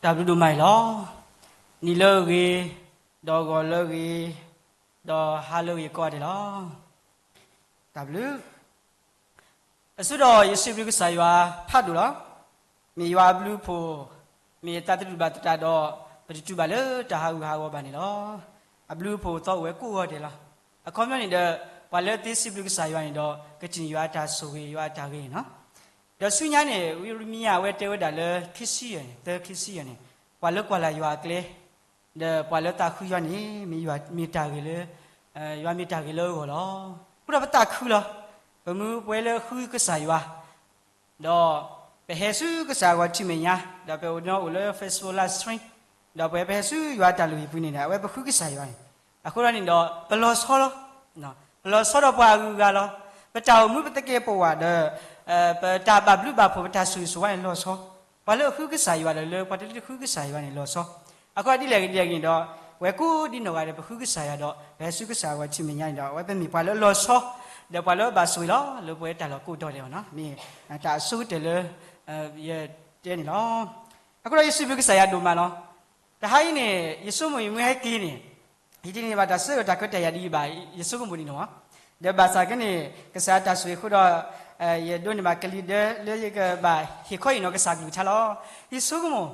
တၢ်ဘျုးဒိၣ်မးအံၤလီၤ. နံၤလၢအဂ့ၤ, ဒီးဂီၤလၢအဂ့ၤ, ဒီးဟါလၢအဂ့ၤကိးဂၤဒဲးလီၤ. တၢ်ဘျုး အဆိဒီးယစံးဘျုးကစၢ်ယွၤဖးဒိၣ်လီၤ. မ့ၢ်ယွၤအဘျုးအဖှိၣ်, မ့ၢ်တၢ်တတူၢ်ဘၣ်သတးဒီး ပတတူၢ်ဘၣ်လၢတၢ်ဟးဂူာ်ဟးဂီၤဘၣ်န့ၣ်လီၤ. အဘျုးအဖှိၣ်သီအိၣ်ဝဲကိးဂၤဒဲးလီၤ. အခီပညီန့ၣ်ဒီး ပှၤလၢသ့စံးဘျုးကစၢ်ယွၤန့ၣ်ဒီး ကထံၣ်န့ၢ်ယွၤအတၢ်ဆိၣ်ဂ့ၤ ယွၤအတၢ်ဂ့ၤန့ၣ်လီၤ. ဒီးဆူညါန့ၣ် ဝံယံးရမံယၤအဝဲတဲဝဲဒၣ်လၢခံဆံယဲၢ်န့ၣ်, သၢခံဆံယဲၢ်န့ၣ်, ပှၤလၢကွၢ်လၢ်ယွၤအကျဲ ဒီးပှၤလၢသးခုယွၤန့ၣ် မ့ၢ်ယွၤမ့ၢ်တၢ်ဂ့ၤလၢ, ယွၤမ့ၢ်တၢ်ဂ့ၤလၢအဂီၢ်လီၤ. အဃိဒီးပသးခုလီၤ. ပမ့ၢ်ပှၤလၢဃုကစၢ်ယွၤ, ဒီးပဟဲဆူကစၢ်အဂီၢ်ထံၣ်မဲာ်ညါ, ဒီးပနီၣ်အိၣ်လၢ Facebook Live Stream, ဒီးပဝဲပဟဲဆူယွၤတၢ်လုၢ်ဟံၣ်ပူၤန့ၣ်ဒီး အဝဲပဃုကစၢ်ယွၤန့ၣ်, အဃိဒီးန့ၣ်ဒီး ပလီၤဆီလီၤ. ပလီၤဆီဒီးပှၤအဂုၤအဂၤလီၤ. ပတၢ်အိၣ်မူပသကဲးပဝးဒီး ပတၢ်ဘၣ်ဘျုးဘၣ်ဖှိၣ် ပတၢ်ဆိၣ်ဂ့ၤဆိၣ်ဝါန့ၣ်လီၤဆီ. ပှၤလၢအဃုကစၢ်ယွၤဒီးလၢပှၤတလၢတဃုကစၢ်ယွၤန့ၣ်လီၤဆီ. အဃိဒ်လဲၣ်ဂ့ၤဒ်လဲၣ်ဂ့ၤန့ၣ်ဒီး ပဝဲကိးဒ်နီၢ်ဂၤဒီး ပဃုကစၢ်ယွၤဒီး ပဟဲဆူကစၢ်အဂီၢ်ထံၣ်မဲာ်ညါန့ၣ်ဒီး အဝဲပမ့ၢ်ပှၤလၢအလီၤဆီ, ဒီးပှၤလၢအဘၣ်ဆိၣ်ဂ့ၤလီၤ လၢပဝဲတၢ်လီၢ်ကိးတီၤဒဲးအီၤန့ၣ်, မ့ၢ်တၢ်အဆိကတၢၢ်လၢ ယတဲန့ၣ်လီၤ. အဃိဒီးယစံးဘျုးကစၢ်ယွၤဒိၣ်မးလီၤ. တဟါအံၤန့ၣ် ယဆိကမိၣ်ယမ့ၢ်ဟဲက့ၤန့ၣ် ယတန့ၢ်ဘၣ်တၢ်ဆၢကတီၢ်တၢ်ခွဲးတၢ်ယာ်ဒ်အံၤဘၣ်, ယဆိကမိၣ်ဒ်န့ၣ်လီၤ. ဒီးဘၣ်ဆၣ်က့န့ၣ် ကစၢ်တၢ်ဆိၣ်ဂ့ၤအဃိဒီး ယဒိးန့ၢ်ဘၣ်ကလံၤဒၢလၢယကဘၣ်ဟ့ၣ်ခီဟ့ၣ်နီၤကစၢ်ကလုၢ်ကထါလီၤ. ယဆိကမိၣ်,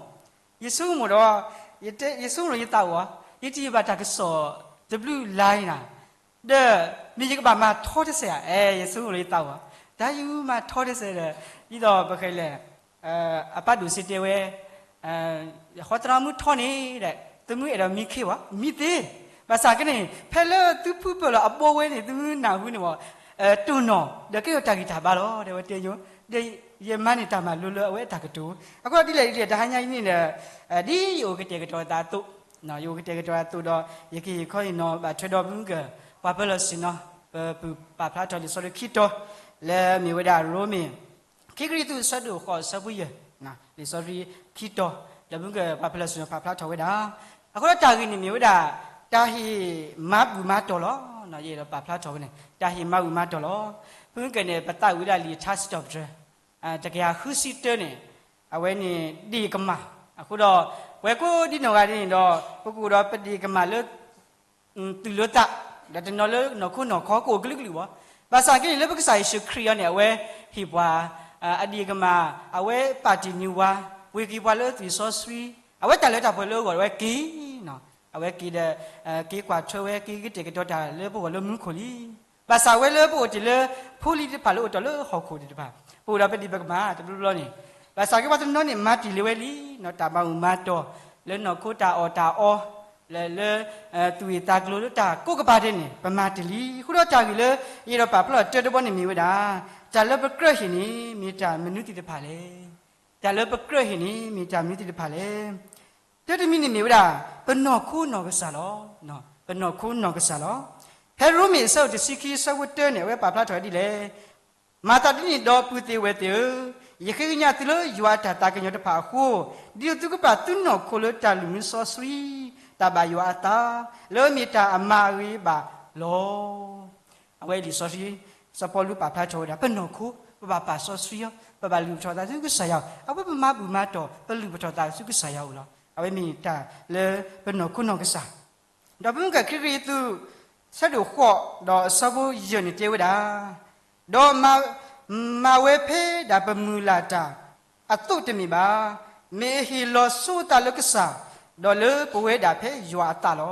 ယဆိကမိၣ်ဒီး ယဆိကမိၣ်လၢယသးအိၣ်, ယတန့ၢ်ဘၣ်တၢ်ကစီၣ်တဘျုးလါအံၤနၤ ဒီးမ့ၢ်ယကဘၣ်မၤထီတစဲးဧါ, အဲ ယဆိကမိၣ်လၢယသးအိၣ်, တၢ်ယမၤထီတစဲးဒီး ဒ်သိးပဃဲလဲၣ်, အပၢ်ဒိၣ်စ့တဲဝဲ ဃီသရၣ်မုၣ်ထီန့ၣ်ဒီး သမုၢ်အဲၣ်ဒိးမံခ့ဝဲ, မံသ့, ဘၣ်ဆၣ်က့န့ၣ် ဖဲလၢသုဖုပၢၢ်လီၤအဘိဝဲန့ၣ် သမုၢ်နၢ်ဟူန့ၣ်မ့ၢ် တိၢ်နီၣ် ဒီးကဲထီၣ်တၢ်ဂံၢ်တၢ်ဘါလီၤ တဲဝဲတဲညိ, ဒီးယမၤန့ၢ်တၢ်မၤလိလၢအဝဲအတၢ်ကတိၤ, အဃိဒ်လဲၣ်ဒ်လဲၣ် တဟါညါအံၤန့ၣ်ဒီး ဒ်ယအိၣ်ကတဲာ်ကတီၤအသးအသိး, ယအိၣ်ကတဲာ်ကတီၤအသးအသိးဒီး ယကဟ့ၣ်ခီဟ့ၣ်နီၤဘၣ်ထွဲဒီးမုၢ်ကၢၢ် ပှၤပၢၤလီၢ်ဆ့ၣ်နီၤ ပပုၢ်ပာ်ဖျါထီၣ်လံာ်စီဆှံခံတီၤ လၢမ့ၢ်ဝဲဒၣ်ရိမ့ၤ ခံကရံၣ်သူးအဆၢဒိၣ်ဃိးအဆၢဖိယဲၢ်, လံာ်စီဆှံခံတီၤ ဒီးမုၢ်ကၢၢ်ပှၤပၢၤလီၢ်ဆ့ၣ်နီၤပာ်ဖျါထီၣ်ဝဲဒၣ်, အဃိဒီးတၢ်ဂ့ၢ်န့ၣ်မ့ၢ်ဝဲဒၣ် တၢ်ဟ့ၣ်မၤဘူၣ်မၤတီၢ်လီၤ. ယအဲၣ်ဒိးပာ်ဖျါထီၣ်ဝဲန့ၣ် တၢ်ဟ့ၣ်မၤဘူၣ်မၤတီၢ်လီၤ. ဖုကၢၢ်န့ၣ် ပသးဝံၣ်ဝဲဒၣ်လံာ်အထါစံးထီၣ်ပတြၢၤ တကယၤဃုဆံတၢန့ၣ် အဝဲန့ၣ်ဒ့ၣ်ကမၢ်, အဃိဒီး ပဝဲကိးဒ်နီၢ်ဂၤဒဲးန့ၣ်ဒီး ပကအိၣ်ဒီးပဒ့ၣ်ကမၢ်လၢ သူၣ်လၢသး ဒီးတနီၤလၢနီၢ်ခိနီၢ်ခီကအိၣ်ကလုာ်ကလုာ်ဘၣ်. ဘၣ်ဆၣ်က့န့ၣ် လၢပကစၢ်ယ့ၣ်ၡူးခရံာ်အံၤန့ၣ် အဝဲဟ့ၣ်ပှၤ အဒ့ၣ်ကမၢ် အဝဲပာ်တ့ၢ်န့ၢ်ဝဲ ပှ့ၤက့ၤပှၤလၢသွံၣ်စီဆှံ, အဝဲတၢ်လၢတၢ်ပှဲၤလၢအဂီၢ် အဝဲက့ၤ အဝဲက့ၤဒီး က့ၤကွၢ်ထွဲဝဲ က့ၤကတဲာ်ကတီၤတၢ်လၢပဂီၢ်လၢမူခိၣ်လံ. ဘၣ်ဆၣ်ဝဲလၢပအိၣ်တ့ၢ်လၢ ဖိလံၤတဖၣ်လၢအိၣ်တီၢ်လၢဟီၣ်ခိၣ်သ့ၣ်တဖၣ် ပအိၣ်ဒီးပဒ့ၣ်ပကမၢ်တဘျီဘျီန့ၣ်, ဘၣ်ဆၣ်က့ပှၤတနီၤန့ၣ် မၤတ့ၢ်လံဝဲလံ တၢ်မၤဘူၣ်မၤတီၢ် လၢနီၢ်ခိတၢ်အီၣ်တၢ်အီ လၢ လၢ သူၣ်ဂ့ၢ်သးကျိၤလၢတၢ်ကိးကပၤဒဲးန့ၣ် ပမၤတ့ၢ်လံ. အဃိဒီးတၢ်ဂ့ၢ်လၢ ယအဲၣ်ဒိးပာ်ဖျါထီၣ်တၢတဘီန့ၣ်မ့ၢ်ဝဲဒၣ် တၢ်လၢပကြၢးဟ့ၣ်န့ၣ် မ့ၢ်တၢ်မနုၤသ့ၣ်တဖၣ်လဲၣ်. တၢ်လၢပကြၢးဟ့ၣ်န့ၣ် မ့ၢ်တၢ်မနုၤသ့ၣ်တဖၣ်လဲၣ်. တၢတမံၤန့ၣ်မ့ၢ်ဝဲဒၣ် ပနီၢ်ခိနီၢ်ကစၢ်လီၤ. ပနီၢ်ခိနီၢ်ကစၢ်လီၤ. ဖဲရိမ့ၤအဆၢဒိၣ်တဆံခံအဆၢဖိတၢန့ၣ် အဝဲပာ်ဖျါထီၣ်ဝဲဒ်လဲၣ်. မၤသးဒ်န့ၣ်ဒီးပုၢ်သ့ၣ်ဝဲၢ်သ့ၣ်ဧၢ, ယဃ့ကညးသုလၢယွၤအတၢ်သးကညီၤတဖၣ်အဃိ, ဒ်သိးသုကပာ်သုနီၢ်ခိလၢတၢ်လုၢ်မူစီဆှံ, တၢ်ဘၣ်ယွၤအသး, လၢအမ့ၢ်တၢ်အမၤအဂ့ၤဘၣ်လီၤ. အဝဲလံာ်စီဆှံ စီၤပီလူးပာ်ဖျါထီၣ်ဝဲဒၣ် ပနီၢ်ခိ ပဘၣ်ပာ်စီဆှံအီၤ, ပဘၣ်လုၢ်ပထီၣ်သးဆူကစၢ်ယွၤအအိၣ်, အဝဲပမၤဘူၣ်မၤတီၢ် ပလုၢ်ပထီၣ်သးဆူကစၢ်ယွၤအအိၣ်လီၤ. အဝဲမ့ၢ်တၢ်လၢပနီၢ်ခိနီၢ်ကစၢ် ဒီးပမုၢ်ကၢၢ်ခံကရံၣ်သူး ဆၢဒိၣ်ဃိး ဒီးအဆၢဖိယဲၢ်န့ၣ်တဲဝဲဒၣ်, ဒီးမၤဝဲဖဲဒၣ်ပမုၢ်လၢ်တၢ်အသိးတမ့ၢ်ဘၣ်, မ့ၢ်အဟ့ၣ်လီၤဆိအသးလၢကစၢ်, ဒီးလၢပဝဲဒၣ်ဖဲယွၤအသးလီၤ.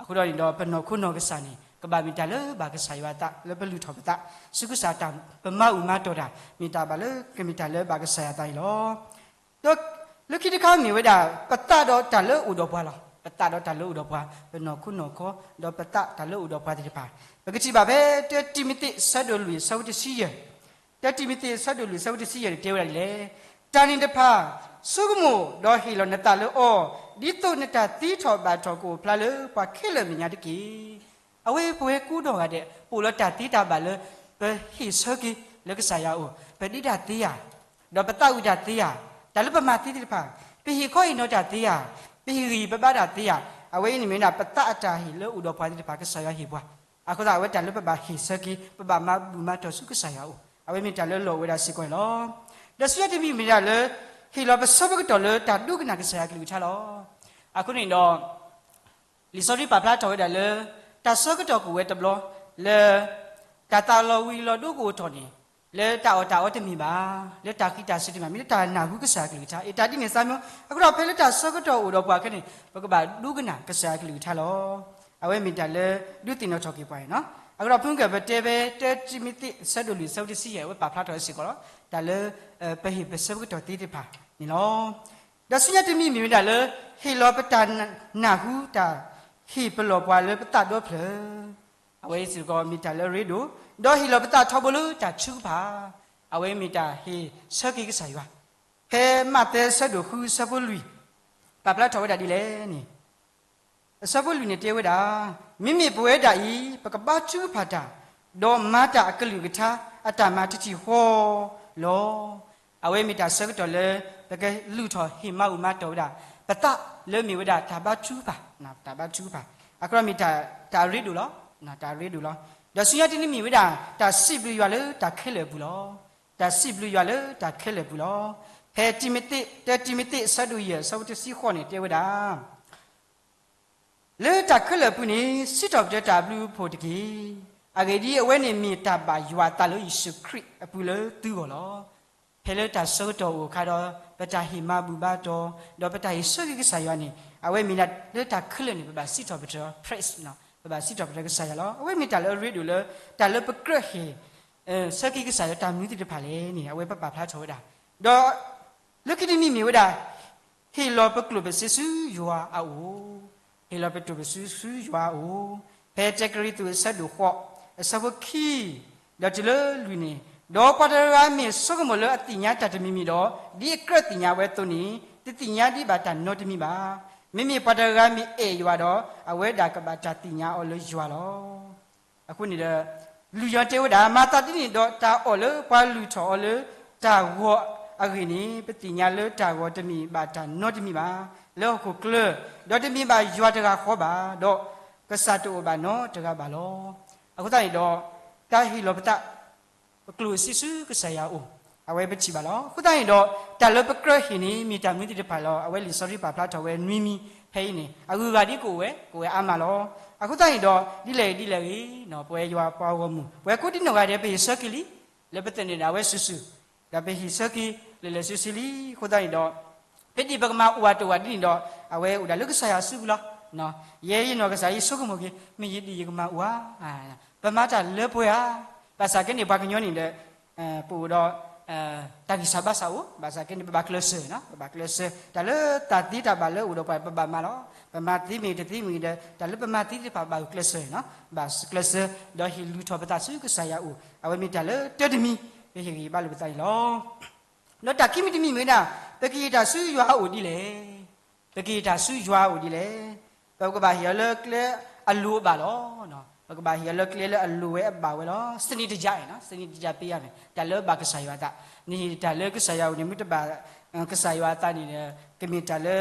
အဃိဒီးန့ၣ်ဒီး ပနီၢ်ခိနီၢ်ကစၢ်န့ၣ် ကဘၣ်မ့ၢ်တၢ်လၢဘၣ်ကစၢ်ယွၤအသး လၢပလုၢ်ထီၣ်ပသး ဆူကစၢ်တၢ် ပမၤဘူၣ်မၤတီၢ်တၢ် မ့ၢ်တၢ်ဘၣ်လၢကမ့ၢ်တၢ်လၢဘၣ်ကစၢ်ယွၤအသးအံၤလီၤ. ဒီးလၢခံတခါမ့ၢ်ဝဲဒၣ် ပသးဒီးတၢ်လၢအိၣ်ဒီးပှၤလီၤ. ပသးဒီးတၢ်လၢအိၣ်ဒီးပှၤ, ပနီၢ်ခိနီၢ်ခီ ဒီးပသးတၢ်လၢအိၣ်ဒီးပှၤသ့ၣ်တဖၣ်, ပကထံၣ်ဘၣ်ဖဲ တၢတံၤမသ့း ဆၢဒိၣ်လွံၢ် ဆၢဖိတဆံယဲၢ်, တၢတံၤမသ့း ဆၢဒိၣ်လွံၢ် ဆၢဖိတဆံယဲၢ်န့ၣ်တဲဝဲဒၣ်ဒ်လဲၣ်, တၢ်န့ၣ်တဖၣ် ဆိကမိၣ်ဒီးဟ့ၣ်လီၤနသးလၢအီၤ, ဒ်သိးနတၢ်သံထီၣ်ဘၣ်ထီၣ်ကအိၣ်ဖျါလၢပှၤခဲလၢာ်အမဲာ်ညါတက့ၢ်. အဝဲပဝဲကိးနီၢ်ဂၤဒဲး ပအိၣ်လၢတၢ်သ့တၢ်ဘၣ်လၢ ပဟ့ၣ်ဆၢက့ၤလၢကစၢ်ယွၤအအိၣ်, ပဒ့တၢ်သ့ဧါ, ဒီးပသးဝံၣ်တၢ်သ့ဧါ, တၢ်လၢပမၤသ့သ့ၣ်တဖၣ်, ပဟ့ၣ်ခီဟ့ၣ်နီၤတၢ်သ့ဧါ, ပဟ့ၣ်ဂံၢ်ပဘါတၢ်သ့ဧါ, အဝဲအံၤန့ၣ်မ့ၢ်ဒၣ် ပသးအတၢ်ဟ့ၣ်လၢအိၣ်ဒီးပှၤသ့ၣ်တဖၣ် ကစၢ်ယွၤဟ့ၣ်ပှၤ, အဃိသတးအဝဲတၢ်လၢပဘၣ်ဟ့ၣ်ဆၢက့ၤ ပဘၣ်မၤဘူၣ်မၤတီၢ်ဆူကစၢ်ယွၤအအိၣ်, အဝဲမ့ၢ်တၢ်လၢလီၤဝဲဒၣ်စ့ၢ်ကီးန့ၣ်လီၤ. ဒီးဆူညါတမံၤမ့ၢ်ဒၣ်လၢ ဟ့ၣ်လီၤပဆၢဖးကတီၢ်လၢတၢ်ဒိကနၣ်ကစၢ်ယွၤကလုၢ်ကထါလီၤ. အဃိန့ၣ်ဒီး လံာ်စီဆှံပာ်ဖျါထီၣ်ဝဲဒၣ်လၢ တၢ်ဆၢကတီၢ်ကအိၣ်ဝဲတဘျီ လၢ တၢ်သးလီၤဝံၤလီၤဒိကအိၣ်ထီၣ်န့ၣ် လၢတၢ်အီၣ်တၢ်အီတမ့ၢ်ဘၣ်, လၢတၢ်ဃံးတၢ်စ့ၤတမ့ၢ်ဘၣ်, မ့ၢ်လၢတၢ်နၢ်ဟူကစၢ်ယွၤကလုၢ်ကထါ. အတၢ်ဒ်န့ၣ် သးမံ အဃိဒီးဖဲလၢတၢ်ဆၢကတီၢ်အိၣ်ဒီးပှၤခဲန့ၣ် ပကဘၣ်ဒိကနၣ်ကစၢ်ယွၤကလုၢ်ကထါလီၤ. အဝဲမ့ၢ်တၢ်လၢဒုးသ့ၣ်နီၣ်ထီၣ်က့ၤပှၤန့ၣ်လီၤ. အဃိဒီးဖုကၢၢ်ပတဲဖဲ တၢတံၤမသ့း အဆၢဒိၣ်လွံၢ် အဆၢဖိတဆံယဲၢ် အဝဲပာ်ဖျါထီၣ်စ့ၢ်ကီးလီၤ. တၢ်လၢ ပဟ့ၣ်ပဆၢဖးကတီၢ်သ့တဖၣ်န့ၣ်လီၤ. ဒီးဆူညါတမံၤမ့ၢ်ဝဲဒၣ်လၢ ဟ့ၣ်လီၤပတၢ်နၢ်ဟူတၢ်ဟ့ၣ်ပလီၢ်ပှၤလၢပသးဒီဖျၢၣ် အဝဲစ့ၢ်ကီးမ့ၢ်တၢ်လၢအရ့ဒိၣ်, ဒီးဟ့ၣ်လီၤပသးထီဘိလၢတၢ်ထုကဖၣ်, အဝဲမ့ၢ်တၢ်ဟ့ၣ်ဆၢက့ၤကစၢ်ယွၤ. ဖဲမးသဲအဆၢဒိၣ်ဃု အဆၢဖိလွံၢ် ပာ်ဖျါထီၣ်ဝဲဒၣ်ဒ်လဲၣ်န့ၣ်, အဆၢဖိလွံၢ်န့ၣ်တဲဝဲဒၣ်, မ့မ့ၢ်ပဝဲဒၣ်အံၤ ပကဘါထုကဖၣ်တၢ်, ဒီးမၤတၢ်အကလုၢ်ကထါအတၢ်မၤတထံၣ်ဃီလီၤ. အဝဲမ့ၢ်တၢ်ဆၢကတီၢ်လၢ ပကလုၢ်ထီၣ်ဟ့ၣ်မၤဘူၣ်မၤတီၢ်ဝဲဒၣ် ပသးလၢမ့ၢ်ဝဲဒၣ်တၢ်ဘါထုကဖၣ်, တၢ်ဘါထုကဖၣ်, အဃိဒီးမ့ၢ်တၢ်အရ့ဒိၣ်လီၤ, တၢ်အရ့ဒိၣ်လီၤ. ဒီးဆူညါတနံၤမ့ၢ်ဝဲဒၣ် တၢ်စံးဘျုးယွၤလၢတၢ်ခဲလၢာ်အပူၤလီၤ. တၢ်စံးဘျုးယွၤလၢတၢ်ခဲလၢာ်အပူၤလီၤ. ဖဲတံၤမသ့း, တၢတံၤမသ့း အဆၢဒိၣ်ယဲၢ် အဆၢဖိတဆံဃိးန့ၣ်တဲဝဲဒၣ် လၢတၢ်ခဲလၢာ်အပူၤန့ၣ် စံးထီၣ်ပတြၢၤတၢ်ဘျုးအဖှိၣ်တက့ၢ်. အဂ့ၢ်ဒ်အံၤ, အဝဲန့ၣ်မ့ၢ်တၢ်ဘၣ်ယွၤအသးလၢယ့ၣ်ၡူးခရံာ်အပူၤလၢသုဂီၢ်လီၤ. ဖဲလၢတၢ်ဆၢကတီၢ်အိၣ်အခါဒီး ပတၢ်ဟ့ၣ်မၤဘူၣ်ဘါတီၢ် ဒီးပတၢ်ဟ့ၣ်ဆၢက့ၤကစၢ်ယွၤန့ၣ် အဝဲမ့ၢ်ဒၣ်လၢတၢ်ခဲလၢာ်န့ၣ် ပဘၣ်စံးထီၣ်ပတြၢၤ praise ပဘၣ်စံးထီၣ်ပတြၢၤကစၢ်ယွၤလီၤ. အဝဲမ့ၢ်တၢ်လၢအရ့ဒိၣ်လၢ တၢ်လၢပကြၢးဟ့ၣ် ဆၢက့ၤကစၢ်ယွၤတၢ်မနုၤသ့ၣ်တဖၣ်လဲၣ်န့ၣ် အဝဲပပာ်ဖျါထီၣ်ဝဲဒၣ်. ဒီး လၢခံတနံၤမ့ၢ်ဝဲဒၣ် ဟ့ၣ်လီၤပကျိၣ်ပစ့ဆူယွၤအအိၣ်, ဟ့ၣ်လီၤပကျိၣ်ပစ့ဆူယွၤအအိၣ်, ဖဲတၢကရံၣ်သူးအဆၢဒိၣ်ဃိး အဆၢဖိခံ ဒီးတုၤလၢလွံၢ်န့ၣ်, ဒီးပှၤတဂၤဂၤမ့ၢ်ဆိကမိၣ်လၢအသ့ၣ်ညါတၢ်တမံၤမံၤဒီး, ဒ်အကြၢးသ့ၣ်ညါဝဲအသိးန့ၣ် တသ့ၣ်ညါဒံးဘၣ်တၢ်နီတမံၤဘၣ်. မ့မ့ၢ်ပှၤတဂၤဂၤမ့ၢ်အဲၣ်ယွၤဒီး အဝဲဒၣ်ကဘၣ်တၢ်သ့ၣ်ညါအီၤလၢယွၤလီၤ. အဃိန့ၣ်ဒီး လုၢ်ယီၤတဲဝဲဒၣ်, မၤသးဒ်န့ၣ်ဒီး တၢ်အီၣ်လၢပှၤလုၢ်ထီၣ်အီၤလၢတၢ်ဂီၤအဂ့ၢ်န့ၣ် ပသ့ၣ်ညါလၢတၢ်ဂီၤတမ့ၢ်ဘၣ်တၢ်နီတမံၤဘၣ် လၢဟီၣ်ခိၣ်ချၢ, ဒီးတမ့ၢ်ဘၣ်ယွၤတဂၤဃီဘၣ်, ဒီးကစၢ်တအိၣ်ဘၣ်နီတဂၤဘၣ်လီၤ. အဃိသတးန့ၣ်ဒီး တၢ်ဟ့ၣ်လီၤပသး ပကျိၣ်စ့ဆူကစၢ်ယွၤအအိၣ် အဝဲပထံၣ်ဘၣ်လီၤ. အဃိသတးန့ၣ်ဒီး တၢ်လၢပကြၢးဟ့ၣ်န့ၣ် မ့ၢ်တၢ်မနုၤသ့ၣ်တဖၣ်လီၤ. အဝဲလံာ်စီဆှံပာ်ဖျါထီၣ်ဝဲနွံမံၤဖဲအံၤန့ၣ် အဂုၤအဂၤဒ်ကအိၣ်ဝဲ ကအိၣ်ဝဲအါမးလီၤ. အဃိသတးန့ၣ်ဒီး ဒ်လဲၣ်ဂ့ၤဒ်လဲၣ်ဂ့ၤ ပဝဲယွၤပှၤဂီၢ်မုၢ် ပဝဲကိးဒံနီၢ်ဂၤဒဲး ပဟ့ၣ်ဆၢက့ၤလံ လၢပသန့ၤဒၣ်ဝဲစုာ်စုာ် ဒီးပဟ့ၣ်ဆၢက့ၤလၢာ်လၢာ်ဆ့ဆ့လံ. အဃိသတးန့ၣ်ဒီး ဖဲဒ်ပကမၤအိၣ်ဝဲတအိၣ်ဝဲဒ်န့ၣ်ဒီး အဝဲအိၣ်ဒၣ်လၢကစၢ်ယွၤစုပူၤလီၤ. ယဲယနီၢ်ကစၢ်ယဆိကမိၣ်က့ၤ မ့ၢ်ယဒ်ယကမၤအိၣ်ဧါ, ပမၤတၢ်လၢပှဲၤဧါ. ဘၣ်ဆၣ်က့န့ၣ် ပှၤကညီန့ၣ်ဒီး ပအိၣ်ဒီး တၢ်ဂံၢ်စၢ်ဘါစၢ်အိၣ်, ဘၣ်ဆၣ်က့န့ၣ် ပဘၣ်ကျဲးစၢး, ပဘၣ်ကျဲးစၢး တၢ်လၢတၢ်သ့တၢ်ဘၣ်လၢအိၣ်ဒီးပှၤ ပဘၣ်မၤလီၤ. ပမၤသ့မ့ၢ်တသ့မ့ၢ်ဒီး တၢ်လၢပမၤသ့သ့ၣ်တဖၣ်ဘၣ်ကျဲးစၢး, ဘၣ်ကျဲးစၢး ဒီးဟ့ၣ်လုၢ်ထီၣ်ပသးဆူကစၢ်ယွၤအအိၣ်, အဝဲမ့ၢ်တၢ်လၢတၢတမံၤ ပဟ့ၣ်ဂံၢ်ဘါလိာ်ပသးန့ၣ်လီၤ. ဒီးတၢ်ခံမံၤတမံၤမ့ၢ်ဝဲဒၣ် ပကဟ့ၣ်တၢ်ဆူယွၤအအိၣ်ဒ်လဲၣ်. ပကဟ့ၣ်တၢ်ဆူယွၤအအိၣ်ဒ်လဲၣ်. ပကဘၣ်ဟ့ၣ်အီၤလၢကျဲအလိၤအဘၣ်လီၤ. ပကဘၣ်ဟ့ၣ်အီၤလၢကျဲလၢအလိၤဝဲအဘၣ်ဝဲလီၤ. စနံတယါန့ၣ်, စနံတယါပ့ယါန့ၣ် တၢ်လၢဘၣ်ကစၢ်ယွၤအသး, နဟ့ၣ်တၢ်လၢကစၢ်ယွၤအအိၣ်န့ၣ် မ့ၢ်တဘၣ် ကစၢ်ယွၤအသးန့ၣ်ဒီး ကမ့ၢ်တၢ်လၢ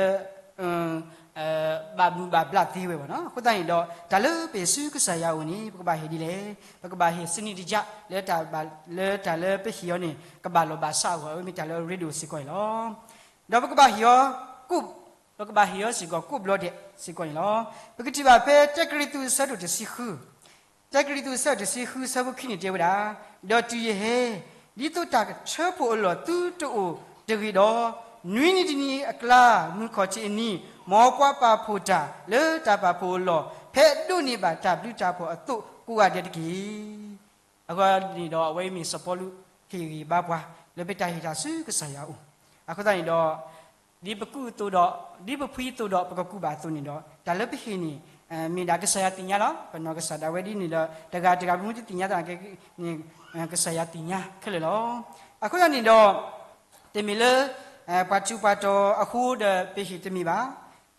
ဘၣ်မုာ်ဘၣ်ဘျးသ့ဝဲဘၣ်နီၤ. အဃိသတးန့ၣ်ဒီး တၢ်လၢပဟ့ၣ်ဆူကစၢ်ယွၤအအိၣ်န့ၣ် ပကဘၣ်ဟ့ၣ်ဒ်လဲၣ်. ပကဘၣ်ဟ့ၣ်စနံတယါ လၢတၢ်လၢပဟ့ၣ်အီၤန့ၣ် ကဘၣ်လီၢ်ဘၣ်စးအဂီၢ် အဝဲမ့ၢ်တၢ်လၢအရ့ဒိၣ်စ့ၢ်ကီးန့ၣ်လီၤ. ဒီးပကဘၣ်ဟ့ၣ်အီၤ ပကဘၣ်ဟ့ၣ်အီၤစ့ၢ်ကီး ကိးဘျီဒဲးစ့ၢ်ကီးန့ၣ်လီၤ. ပကထံၣ်ဘၣ်ဖဲတၢကရံၣ်သူးအဆၢဒိၣ်တဆံဃု တၢကရံၣ်သူးအဆၢဒိၣ်တဆံဃု အဆၢဖိခံန့ၣ်တဲဝဲဒၣ်, ဒီးတုၤယဟဲ ဒ်သိးတၢ်ကထၢဖှိၣ်အလီၢ်သုတအိၣ်တဂ့ၤဒီး, နွံနံၤတနံၤအကျါ မုၢ်ခီၣ်ထံးအနံၤ မ်ပှၤပာ်ဖှိၣ်တၢ်လၢတၢ်ပာ်ဖှိၣ်အလီၢ် ဖဲအဒိးန့ၢ်ဘၣ်တၢ်ဘျုးတၢ်ဖှိၣ်အသိးကိးဂၤဒဲးတက့ၢ်. အဂီၢ်န့ၣ်ဒီး အဝဲမ့ၢ်စီၤပီလူးဟ့ၣ်ဂံၢ်ဘါပှၤ လၢပတၢ်ဟ့ၣ်တၢ်ဆူကစၢ်ယွၤအအိၣ်. အဃိသတးန့ၣ်ဒီး ဒ်ပကူအသိးဒီး ဒ်ပဖှံအသိးဒီး ပကကူဘၣ်အသိးန့ၣ်ဒီး တၢ်လၢပဟ့ၣ်န့ၣ် မ့ၢ်ဒၣ်ကစၢ်ယွၤသ့ၣ်ညါလီၤ. ပနီၢ်ကစၢ်ဒၣ်ဝဲဒ်န့ၣ်ဒီး တဂၤတဂၤပမ့ၢ်တသ့ၣ်ညါတၢ်န့ၣ် ကစၢ်ယွၤသ့ၣ်ညါခဲလၢာ်လီၤ. အဃိသတးန့ၣ်ဒီး တမ့ၢ်လၢ ပှၤထူးပှၤတီၤအဃိဒီးပဟ့ၣ်တမ့ၢ်ဘၣ်.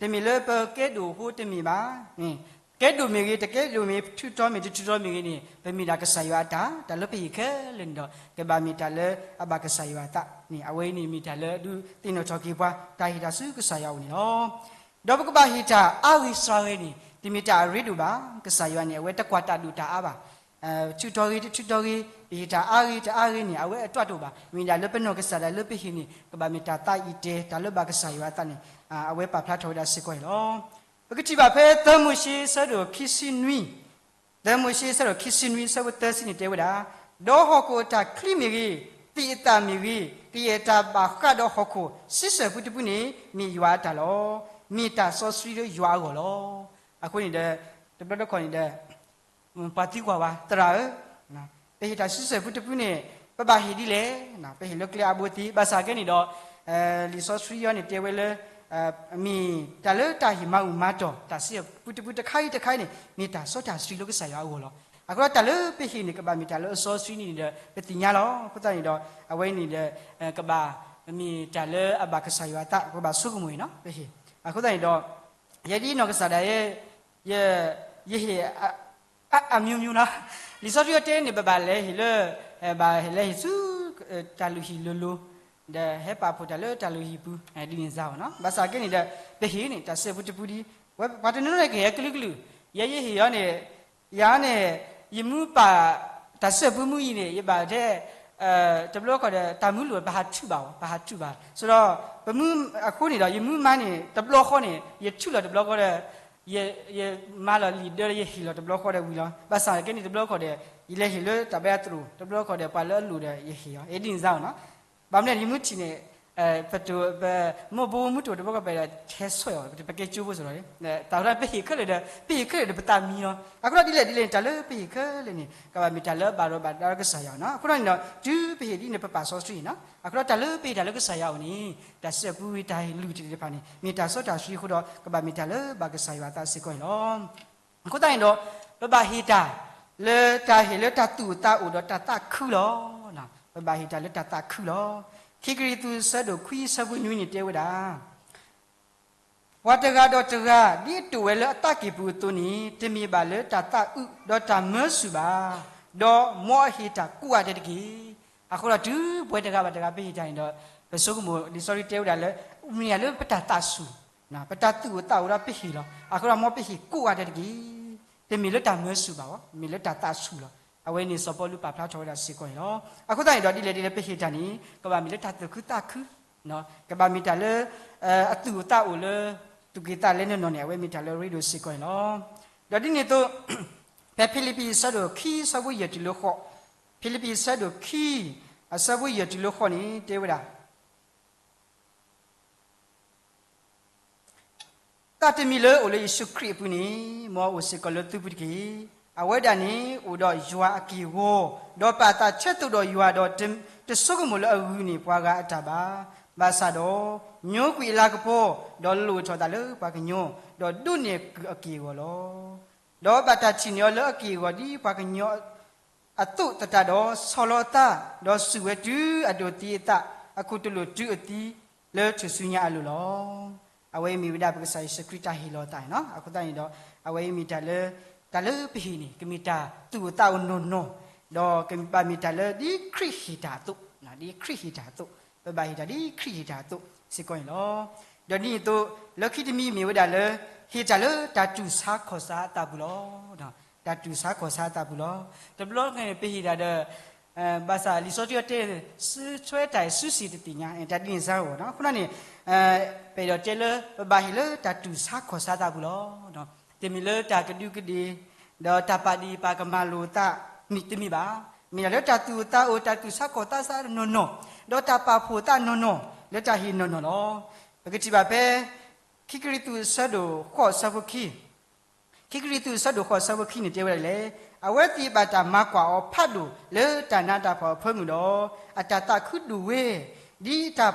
တမ့ၢ်လၢပကဲဒိၣ်အဃိတမ့ၢ်ဘၣ်. ကဲဒိၣ်မ့ၢ်ဂ့ၤ တကဲဒိၣ်မ့ၢ် ထူးတီၤမ့ၢ်တထူးတီၤမ့ၢ်ဂ့ၤန့ၣ် ပမ့ၢ်ဒၣ်ကစၢ်ယွၤအတၢ် တၢ်လၢပဟ့ၣ်ခဲလၢာ်န့ၣ်ဒီး ကဘၣ်မ့ၢ်တၢ်လၢအဘၣ်ကစၢ်ယွၤအသးန့ၣ် အဝဲအံၤန့ၣ်မ့ၢ်တၢ်လၢဒုးသ့ၣ်နီၣ်ထီၣ်က့ၤပှၤ တၢ်ဟ့ၣ်တၢ်ဆူကစၢ်ယွၤအအိၣ်န့ၣ်လီၤ. ဒီးပကဘၣ်ဟ့ၣ်တၢ်အါဂ့ၤစှၤဂ့ၤန့ၣ် တမ့ၢ်တၢ်အရ့ဒိၣ်ဘၣ်. ကစၢ်ယွၤန့ၣ် အဝဲတကွၢ်တၢ်ဒိၣ်တၢ်အါဘၣ်. ထုးထီၣ်ဂ့ၤတထုးထီၣ်ဂ့ၤ, ပဟ့ၣ်တၢ်အါဂ့ၤတအါဂ့ၤန့ၣ် အဝဲအတၢ်တအိၣ်ဘၣ်. မ့ၢ်ဒၣ်လၢပနီၢ်ကစၢ်ဒၣ်လၢပဟ့ၣ်န့ၣ် ကဘၣ်မ့ၢ်တၢ်သးအံၤတဲ တၢ်လၢဘၣ်ကစၢ်ယွၤအသးန့ၣ် အဝဲပာ်ဖျါထီၣ်ဝဲဒၣ်စ့ၢ်ကီးန့ၣ်လီၤ. ပကထံၣ်ဘၣ်ဖဲသၢမိၤၡ့ဆၢဒိၣ်ခံဆံနွံ, သၢမိၤၡ့ဆၢဒိၣ်ခံဆံနွံဆၢဖိသၢဆံန့ၣ်တဲဝဲဒၣ်, ဒီးဟီၣ်ခိၣ်အတၢ်ချံမ့ၢ်ဂ့ၤ, သ့ၣ်အသၣ်မ့ၢ်ဂ့ၤ, ကယဲၢ်တၢ်ဘၣ်ဃးဒီးဟီၣ်ခိၣ်ဆံဆဲၣ်ပူတပူန့ၣ် မ့ၢ်ယွၤအတၢ်လီၤ. မ့ၢ်တၢ်စီဆှံလၢယွၤအဂီၢ်လီၤ. အဃိန့ၣ်ဒီး တဘျီတခီၣ်န့ၣ်ဒီး ပှၤသံကွၢ်ဝဲ သရၣ်ဧၢ, ပဟ့ၣ်တၢ်ဆံဆဲၣ်ပူတပူန့ၣ် ပဘၣ်ဟ့ၣ်ဒ်လဲၣ်, ပဟ့ၣ်လၢကျဲအါဘိသ့, ဘၣ်ဆၣ်ကဲန့ၣ်ဒီး လံာ်စီဆှံအံၤန့ၣ်တဲဝဲလၢ မ့ၢ်တၢ်လၢတၢ်ဟ့ၣ်မၤအုၣ်မၤတီၢ် တၢ်ဆံဆဲၣ်ပူတပူတခါအံၤတခါအံၤန့ၣ် မ့ၢ်တၢ်စီတၢ်ဆှံလၢကစၢ်ယွၤအဂီၢ်လီၤ. အဃိဒီးတၢ်လၢပဟ့ၣ်န့ၣ် ကဘၣ်မ့ၢ်တၢ်လၢအစီဆှံန့ၣ်ဒီး ပသ့ၣ်ညါလီၤ. အဃိသတးန့ၣ်ဒီး အဝဲန့ၣ်ဒီး ကဘၣ်မ့ၢ်တၢ်လၢအဘၣ်ကစၢ်ယွၤအသး ပကဘၣ်ဆိကမိၣ်အံၤနီၤ ပဟ့ၣ်. အဃိသတးန့ၣ်ဒီး ယဲဒ်နီၢ်ကစၢ်ဒၣ်ယဲ ယ ယဟ့ၣ် အ အမျိုးမျိုးလီၤ. လံာ်စီဆှံအတဲန့ၣ် ပဘၣ်လဲၤဟ့ၣ်လၢ ဘၣ်လဲၤဟ့ၣ်ဆူ တၢ်လုၢ်ဟံၣ်လိၤလိၤ ဒီးဟဲပာ်ဖှိၣ်တၢ်လၢတၢ်လုၢ်ဟံၣ်ပူၤ ဒ်န့ၣ်စ့ၢ်နီၤ. ဘၣ်ဆၣ်ကဲန့ၣ်ဒီး ပဟ့ၣ်န့ၣ် တၢ်ဆံဆဲၣ်ပူတပူဒ် ဝဲပှၤတနီၤနီၤကဟ့ၣ်ကလုာ်ကလုာ်, ယဲယဟ့ၣ်အီၤန့ၣ် ယၤန့ၣ် ယမူပာ် တၢ်ဆံဆဲၣ်ပူမူအံၤန့ၣ် ယဘၣ်ထဲ တဘျီခီၣ်ဒီး တၢ်မူလိာ် ပဟးထုးဘၣ်အီၤ ပဟးထုးဘၣ်. ဆိုတော့ ပမူအဃိန့ၣ်ဒီး ယမူမါန့ၣ် တဘျီဃီန့ၣ် ယထုးလီၤတဘျီဃီဒီး ယ ယမၤလီၤလံာ်ဒၢဒီး ယဟ့ၣ်လီၤတဘျီဃီဒီးဝံၤလီၤ. ဘၣ်ဆၣ်ကဲန့ၣ် တဘျီခီၣ်ဒီး ယလဲၤဟ့ၣ်လၢတၢ်ဘဲအသရိာ် တဘျီခီၣ်ဒီး ပှၤလၢအလိၣ်ဒီး ယဟ့ၣ်အီၤ ဒ်န့ၣ်စ့ၢ်နီၤ. ဘၣ်မနုၤလဲၣ် ယမူထံၣ်န့ၣ် ပတိၢ် ပမိၢ်ဘိမူတိၢ်တဘျီခီၣ် ပတဲဆဲးအီၤ ပကဲကၠိဖိစီၤလီၤ. တၢ်ဝဲဒၣ်ပဟ့ၣ်ခဲလၢာ်ဒီး ပဟ့ၣ်ခဲလၢာ်ဒီးပသးမံလီၤ. အဃိဒီးဒ်လဲၣ်ဒ်လဲၣ်န့ၣ် တၢ်လၢပဟ့ၣ်ခဲလၢာ်န့ၣ် ကဘၣ်မ့ၢ်တၢ်လၢအဘၣ်ဒီးဘၣ်ဒါကစၢ်ယွၤနီၤ. အဃိဒီးန့ၣ်ဒီး တုၤပဟ့ၣ်ဒ်န့ၣ် ပပာ်စီဆှံနီၤ. အဃိဒီးတၢ်လၢပဟ့ၣ်တၢ်လၢကစၢ်ယွၤအအိၣ်န့ၣ် တၢ်ဆံဆဲၣ်ပူဝံၤ တၢ်ဟ့ၣ်လုၢ်တၢ်သ့ၣ်တဖၣ်န့ၣ် မ့ၢ်တၢ်စီတၢ်ဆှံအဃိဒီး ကဘၣ်မ့ၢ်တၢ်လၢဘၣ်ကစၢ်ယွၤအသးစ့ၢ်ကီးန့ၣ်လီၤ. အဃိသတးန့ၣ်ဒီး ပဘၣ်ဟ့ၣ်တၢ် လၢတၢ်ဟ့ၣ်လၢတၢ်သူၣ်အိၣ်သးအိၣ်ဒီးတၢ်သးခုလီၤ. ပဘၣ်ဟ့ၣ်တၢ်လၢတၢ်သးခုလီၤ. ခံကရံၣ်သူးဆၢဒိၣ်ခွံဆၢဖိနွံန့ၣ်တဲဝဲဒၣ် ပှၤတဂၤဒီးတဂၤ ဒ်အတအိၣ်ဝဲလၢအသးကံၢ်ပူၤအသိးန့ၣ် တမ့ၢ်ဘၣ်လၢတၢ်သးအုးဒီးတၢ်မၢဆူၣ်ဘၣ်, ဒီးမ်အဟ့ၣ်တၢ်ကိးဂၤဒဲးတက့ၢ်. အဃိဒီးတုၤပဝဲတဂၤဘၣ်တဂၤ ပဟ့ၣ်တၢ်န့ၣ်ဒီး ပဆိကမိၣ် လံာ်စီဆှံတဲဝဲဒၣ်လၢ မ့ၢ်လၢပတၢ်သးဆူၣ်, ပတၢ်သူၣ်အိၣ်သးအိၣ်ဒီးပဟ့ၣ်လီၤ. အဃိဒီးမ်ပဟ့ၣ်ကိးဂၤဒဲးတက့ၢ်. တမ့ၢ်လၢတၢ်မၢဆူၣ်ဘၣ်ဘၣ်, မ့ၢ်လၢတၢ်သးဆူၣ်လီၤ. အဝဲန့ၣ်စီၤပီလူးပာ်ဖျါထီၣ်ဝဲဒၣ်စ့ၢ်ကီးန့ၣ်လီၤ. အဃိသတးန့ၣ်ဒီး ဒ်လဲၣ်ဒ်လဲၣ် ပဟ့ၣ်တၢ်န့ၣ် ကဘၣ်မ့ၢ်လၢတၢ်သူၣ်ခုသးခု, ကဘၣ်မ့ၢ်တၢ်လၢ အသူၣ်အိၣ်သးအိၣ်လၢ သူၣ်က့ၤသးလဲနီၢ်နီၢ်န့ၣ် အဝဲမ့ၢ်တၢ်လၢအရ့ဒိၣ်စ့ၢ်ကီးန့ၣ်လီၤ. ဒီးဒ်န့ၣ်အသိး ဖဲဖံလံးပံးအဆၢဒိၣ်ခံအဆၢဖိယဲၢ်တုၤလၢဃိး, ဖံလံးပံးအဆၢဒိၣ်ခံ အဆၢဖိယဲၢ်တုၤလၢဃိးန့ၣ် တဲဝဲဒၣ် သးတမံၤလၢအိၣ်လၢယ့ၣ်ၡူးခရံာ်အပူၤန့ၣ် မ်အအိၣ်စ့ၢ်ကီးလၢသုပူၤတက့ၢ်. အဝဲဒၣ်န့ၣ်အိၣ်ဒီးယွၤအက့ၢ်အဂီၤ, ဒီးပာ်သးဆၢသိးဒီးယွၤဒီး တဆိကမိၣ်လၢအဂုၢ်န့ၣ်ပှၤဂၤအတၢ်ဘၣ်. ဘၣ်ဆၣ်ဒီး ညိကွံာ်အလၤကပီၤ, ဒီးလိၣ်ထီၣ်အသးလၢပှၤကညီ, ဒီးဒိးန့ၢ်အကုၢ်အက့ၢ်အဂီၤလီၤ. ဒီးဘၣ်တၢ်ထံၣ်န့ၢ်အီၤလၢအက့ၢ်အဂီၤဒ်ပှၤကညီ အသိးသတးဒီး ဆီၣ်လီၤအသး, ဒီးစူၢ်ဝဲတုၤအဒိးသံအသး အခိၣ်တလိာ်တုၤအသံလၢထူၣ်စုညါအလိၤလီၤ. အဝဲအံၤမ့ၢ်ဝဲဒၣ်ပကစၢ်ယ့ၣ်ၡူးခရံာ်တၢ်ဟ့ၣ်လီၤအသးန့ၣ်လီၤ. အဃိသတးန့ၣ်ဒီး အဝဲအံၤမ့ၢ်တၢ်လၢ တၢ်လၢပဟ့ၣ်န့ၣ် ကမ့ၢ်တၢ်သူၣ်အိၣ်သးအိၣ်နီၢ်နီၢ်, ဒီးကဘၣ်မ့ၢ်တၢ်လၢဒ်ခရံာ်ဟ့ၣ်တၢ်အသိး, ဒ်ခရံာ်ဟ့ၣ်တၢ်အသိး, ပဘၣ်ဟ့ၣ်တၢ်ဒ်ခရံာ်ဟ့ၣ်တၢ်အသိးစ့ၢ်ကီးန့ၣ်လီၤ. ဒီးဒ်န့ၣ်အသိး လၢခံတမံၤမ့ၢ်ဝဲဒၣ်လၢ ဟ့ၣ်တၢ်လၢတၢ်တူၢ်ဆါခီၣ်ဆါအသးပူၤလီၤ. တၢ်တူၢ်ဆါခီၣ်ဆါအသးပူၤလီၤ. တဘျီန့ၣ် ပဟ့ၣ်တၢ်ဒီး ဘၣ်ဆၣ်လံာ်စီဆှံတဲ ဆၢထွဲတၢ်အံၤစုစ့ၣ်တသ့ၣ်ညါ တၢ်ဒ်န့ၣ်စ့ၢ်ကီးနီၤ. အဃိန့ၣ် ပအဲၣ်ဒိးတဲလၢ ပဘၣ်ဟ့ၣ်လၢတၢ်တူၢ်ဆါခီၣ်ဆါသးပူၤလီၤ. တမ့ၢ်လၢတၢ်ကဒူးကဒ့ၣ် ဒီးတၢ်ပာ်ဒံးပာ်ကမၣ်လိာ်သး မ့ၢ်တမ့ၢ်ဘၣ်. မ့ၢ်ဒၣ်လၢတၢ်သူၣ်အိၣ်သးအိၣ် တၢ်တူၢ်ဆါခီၣ်ဆါသးနီၢ်နီၢ်, ဒီးတၢ်ပာ်ဖှိၣ်သးနီၢ်နီၢ် လၢတၢ်ဟ့ၣ်နီၢ်နီၢ်လီၤ. ပကထံၣ်ဘၣ်ဖဲ ခံကရံၣ်သူးအဆၢဒိၣ်ဃိးအဆၢဖိခံ ခံကရံၣ်သူးအဆၢဒိၣ်ဃိးအဆၢဖိခံန့ၣ်တဲဝဲဒၣ်လဲၣ်, အဝဲသ့ၣ်ဘၣ်တၢ်မၤကွၢ်အီၤဖးဒိၣ်လၢတၢ်နးတၢ်ဖှီၣ်အဖၢမုၢ်ဒီး အတၢ်သးခုဒိၣ်ဝဲ, ဒ်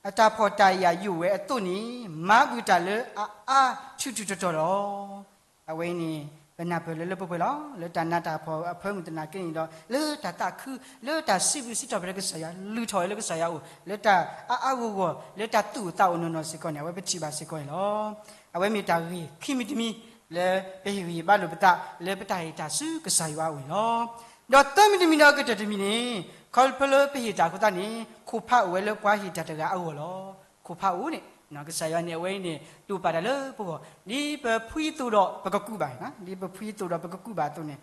အတၢ်ဖှီၣ်တၢ်ယာ်ယိာ်ဝဲအသိးန့ၣ် မၤဘၣ်တၢ်လၢအအါထူးထူးတီၤတီၤလီၤ. အဝဲအံၤန့ၣ် ပနၢ်ပၢၢ်လၢလၢပှဲၤပှဲၤလီၤ. လၢတၢ်နးတၢ်ဖှီၣ်အဖၢမုၢ်သနာ်က့န့ၣ်ဒီး လၢတၢ်သးခု လၢတၢ်စံးဘျုးစံးထီၣ်ပတြၢၤကစၢ်ယွၤ လုၢ်ထီၣ်ဝဲလၢကစၢ်ယွၤအအိၣ် လၢတၢ်အါအါဂီၢ်ဂီၢ် လၢတၢ်သူၣ်အိၣ်သးအိၣ်နီၢ်နီၢ်စ့ၢ်ကီးန့ၣ် အဝဲပထံၣ်ဘၣ်စ့ၢ်ကီးန့ၣ်လီၤ. အဝဲမ့ၢ်တၢ်ဂ့ၢ်ခံမံၤတမံၤ လၢပဟ့ၣ်ဂံၢ်ဟ့ၣ်ဘါလိာ်ပသး လၢပတၢ်ဟ့ၣ်တၢ်ဆူကစၢ်ယွၤအအိၣ်န့ၣ်လီၤ. ဒီးသၢမံၤတမံၤဒီးအကတၢၢ်တမံၤန့ၣ် ခီဖျိလၢပဟ့ၣ်တၢ်အဃိသတးန့ၣ် ခိၣ်ဖးအိၣ်ဝဲလၢပှၤဟ့ၣ်တၢ်တဂၤအဂီၢ်လီၤ. ခိၣ်ဖးအိၣ်န့ၣ် ကစၢ်ယွၤန့ၣ် အဝဲအံၤန့ၣ် တိာ်ပာ်တၢ်လၢပဂီၢ် ဒ်ပဖှံသိးဒီးပကကူးဘၣ်, ဒ်ပဖှံသိးဒီးပကကူးဘၣ်အသိးန့ၣ်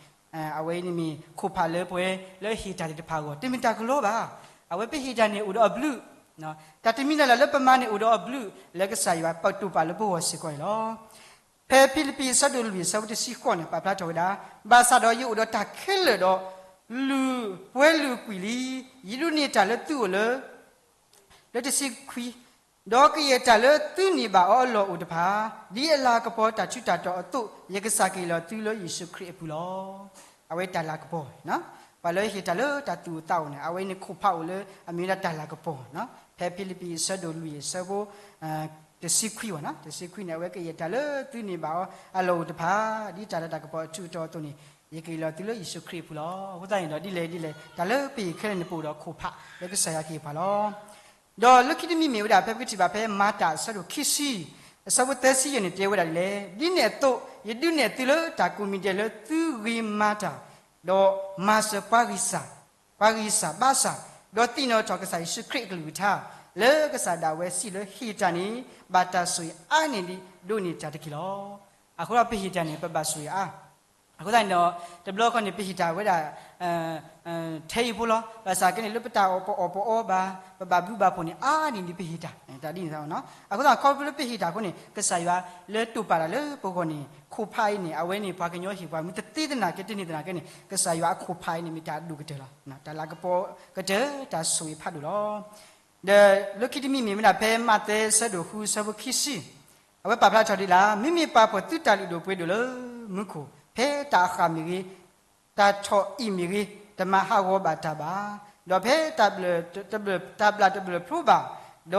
အဝဲအံၤန့ၣ်မ့ၢ်ခိၣ်ဖးလၢပဝဲလၢဟ့ၣ်တၢ်သ့ၣ်တဖၣ်အဂီၢ် တမ့ၢ်တၢ်ကလီဘၣ်. အဝဲပဟ့ၣ်တၢ်န့ၣ်အိၣ်ဒီးအဘျုး, တၢ်တမံၤလၢ်လၢ်လၢပမၤန့ၣ်အိၣ်ဒီးအဘျုး လၢကစၢ်ယွၤပာ်တိာ်ပာ်လၢပဂီၢ်စ့ၢ်ကီးန့ၣ်လီၤ. ဖဲဖံလံးပံးအဆၢဒိၣ်လွံၢ်အဆၢဖိတဆံဃိးန့ၣ် ပာ်ဖျါထီၣ်ဝဲဒၣ်, ဘၣ်ဆၣ်ဒီးယအိၣ်ဒီးတၢ်ခဲလၢာ်ဒီး လုၢ်ပှဲၤလုၢ်ကွံာ်လံ, ယဒုးနဲၣ်တၢ်လၢသုအိၣ်လၢ လၢတဆံခွံ, ဒီးကယဲၢ်တၢ်လၢသုန့ၢ်ဘၣ်အီၤအလီၢ်အိၣ်တဖၣ်, ဒ်အလၤကပီၤတၢ်ထူးတၢ်တီၤအသိး ယကစၢ်ကဟ့ၣ်လီၤသုလၢယ့ၣ်ၡူးခရံာ်အပူၤလီၤ. အဝဲတၢ်လၤကပီၤ, ပှၤလၢဟ့ၣ်တၢ်လၢတၢ်သူၣ်အိၣ်သးအိၣ်န့ၣ် အဝဲန့ၣ်ခိၣ်ဖးအိၣ်လၢအမ့ၢ်ဝဲဒၣ်တၢ်လၤကပီၤ, ဖဲဖံလံးပံးအဆၢဒိၣ်လွံၢ်အဆၢဖိ တဆံခွံဘၣ်, တဆံခွံန့ၣ် အဝဲကယဲၢ်တၢ်လၢသုန့ၢ်ဘၣ်အီၤအလီၢ်အိၣ်တဖၣ်, ဒ်တၢ်လၤတၢ်ကပီၤအထူးအတီၤအသိးန့ၣ် ယကဟ့ၣ်လီၤသုလၢယ့ၣ်ၡူးခရံာ်အပူၤလီၤ. အဃိသတးန့ၣ်ဒီး ဒ်လဲၣ်ဒ်လဲၣ် တၢ်လၢပဟ့ၣ်ခဲလၢာ်န့ၣ် ပအိၣ်ဒီးခိၣ်ဖးလၢကစၢ်ယွၤကဟ့ၣ်ပှၤလီၤ. ဒီးလၢခံတမံၤမ့ၢ်ဝဲဒၣ် ဖဲပကထံၣ်ဘၣ်ဖဲမၤတၢ်အဆၢဒိၣ်ခံဆံ အဆၢဖိသၢဆံယဲၢ်န့ၣ် တဲဝဲဒၣ်ဒ်လဲၣ်, ဒ်န့ၣ်အသိး ယဒုးနဲၣ်သုလၢတၢ်ကိးမံၤဒဲးလၢသုဂ့ၤမၤတၢ်, ဒီးမၤစၢၤပှၤဂံၢ်စၢ်, ပှၤဂံၢ်စၢ်ဘါစၢ်, ဒီးသ့ၣ်နီၣ်ထီၣ်ကစၢ်ယ့ၣ်ၡူးခရံာ်အကလုၢ်ကထါ, လၢကစၢ်ဒၣ်ဝဲစံးလၢဟ့ၣ်တၢ်န့ၣ် ဘၣ်တၢ်ဆိၣ်ဂ့ၤအါန့ၢ်ဒံးဒိးန့ၢ်တၢ်တက့ၢ်လီၤ. အဃိဒီးပဟ့ၣ်တၢ်န့ၣ် ပဘၣ်ဆိၣ်ဂ့ၤအါ အဃိသတးန့ၣ်ဒီး တဘျီဃီန့ၣ် ပဟ့ၣ်တၢ်ဝဲဒၣ် ထဲအံၤဖိလီၤ. ဘၣ်ဆၣ်ကဲန့ၣ် လၢပတၢ်အီၣ်ပအီၣ်ပအီဘၣ်, ပဘၣ်ဘျုးဘၣ်ဖှိၣ်န့ၣ် အါန့ၢ်ဒံးပဟ့ၣ်တၢ်, တၢ်ဒ်န့ၣ်လီၤ. အဃိသတး ခီဖျိလၢပဟ့ၣ်တၢ်အဃိန့ၣ် ကစၢ်ယွၤလၢတိာ်ပာ်တၢ်လၢပဂီၢ်န့ၣ် ခိၣ်ဖးအံၤန့ၣ် အဝဲန့ၣ် ပှၤကညီဟ့ၣ်ပှၤမ့ၢ်တသ့သနာ်က့ တန့ၢ်သနာ်က့န့ၣ် ကစၢ်ယွၤအခိၣ်ဖးအံၤန့ၣ် မ့ၢ်တၢ်အဒိၣ်ကတၢၢ်လီၤ. တၢ်လၤကပီၤကတၢၢ် တၢ်ဆိၣ်ဂ့ၤဖးဒိၣ်လီၤ. ဒီးလၢခံတမံၤမ့ၢ်ဝဲဒၣ် ဖဲမးသဲအဆၢဒိၣ်ဃုအဆၢဖိခံဆံ အဝဲပာ်ဖျါထီၣ်ဒ်လဲၣ်, မ့မ့ၢ်ပာ်ဖှိၣ်သုတၢ်လုၢ်ဒိၣ်ပှ့ၤဒိၣ်လၢမူခိၣ်, ဖဲတၢ်အဃၣ်မ့ၢ်ဂ့ၤ, တၢ်ထီၣ်အံၣ်မ့ၢ်ဂ့ၤ, တမၤဟးဂီၤဘၣ်တၢ်ဘၣ်. ဒီးဖဲတၢ်ဘျၢၣ်, တဘျၢၣ်, တၢ်ဘျၣ်တဘျၢၣ်ဖျိဘၣ်, ဒီ